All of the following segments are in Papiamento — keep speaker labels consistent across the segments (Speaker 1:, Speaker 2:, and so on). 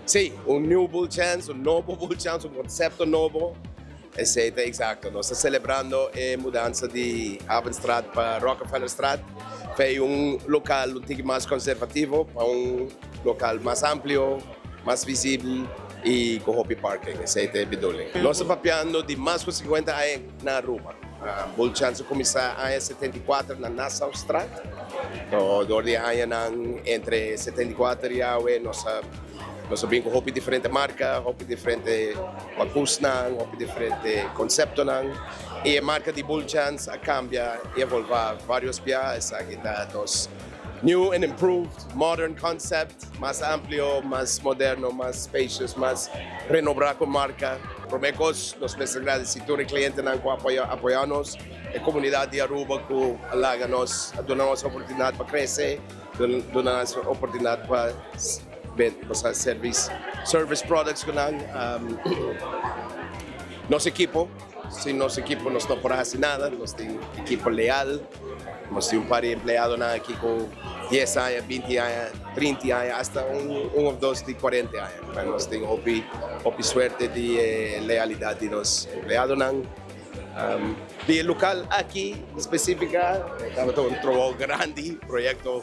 Speaker 1: Si, un new Bull Chance, un nobo Bull Chance, un concepto nobo. Esey ta exacto. Nos ta celebrando e mudanza di Havenstraat pa Rockefellerstraat, fey un local un tiki mas conservativo pa un local mas amplio, mas visibel y cu hopi parking. Esey ta e bedoeling. Nos ta papiando di mas cu 50 aña na Aruba. Bull Chance a cuminsa aña 74 na Nassaustraat. Door di e añanan entre 74 y awe nos a Nos a bin ku hopi diferente marka, hopi diferente makusnan, hopi diferente konseptonan. I e marka di Bullchance a kambia i evolvá vários bia. Esaki ta nos new and improved modern concept, mas amplio, mas moderno, mas spacious, mas renobrá ku marka. Promé kos, nos mester gradisí tur e klientenan ku a apoyá nos, e komunidat di Aruba ku a laga nos, a duna nos oportunidat pa krese. Duna nan oportunidad pa bende service service products cu nan. Nos ekipo, sin nos ekipo nos no por haci nada, nos tin ekipo leal, nos tin un par di empleadonan aki cu dies aña, binti aña, trinta aña, hasta un of dos di cuarenta aña. Nos tin hopi hopi suerte di e lealidad di nos empleadonan. Di e local aki specifica tabata un trabou grandi, proyecto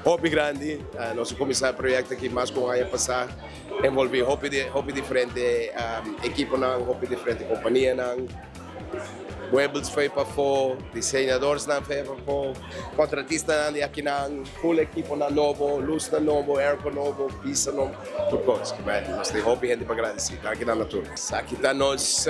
Speaker 1: hopi grandi. Nos a cuminsa e proyecto aki mas cu un aña pasa, envolvi hopi hopi diferente ekiponan, hopi diferente companianan. Muebles fue pafó, diseñadorsnan fue pafó, contratistanan di akinan, full ekiponan nobo, lusnan nobo, airco nobo, pisa nobo. Tur cos ki bai nos tin hopi hende pa gradici. Danki nan na tur. Esaki ta nos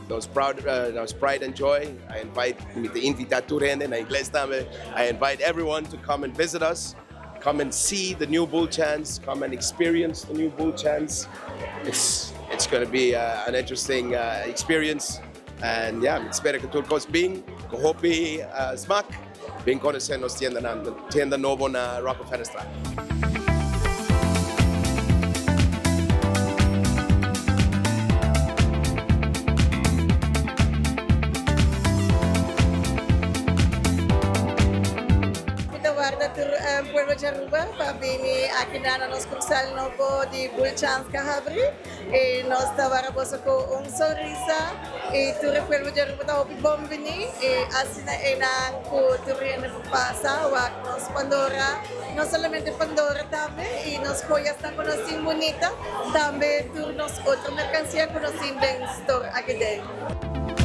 Speaker 1: nos proud nos pride and joy. I invite mi ta invita tur hende na ingles tambe. I invite everyone to come and visit us, come and see the new Bull Chance, come and experience the new Bull Chance. It's it's gonna be an interesting experience and yeah mi ta spera ku tur cos bin ku hopi smak. Bin conoce nos tiendanan, tienda nobo na Rockefellerstraat.
Speaker 2: Mi ta warda tur pueblo di Aruba pa bini akinan na nos cursal nobo di Bulchans Cahabri. Y nos ta wara boso cu un sonrisa y tur e pueblo di Aruba ta hopi bon bini y asina eynan cu tur hende por pasa wak nos Pandora, no solamente Pandora tambe y nos joyasnan cu nos tin bunita, tambe tur nos otro mercancia cu nos tin den store aki den.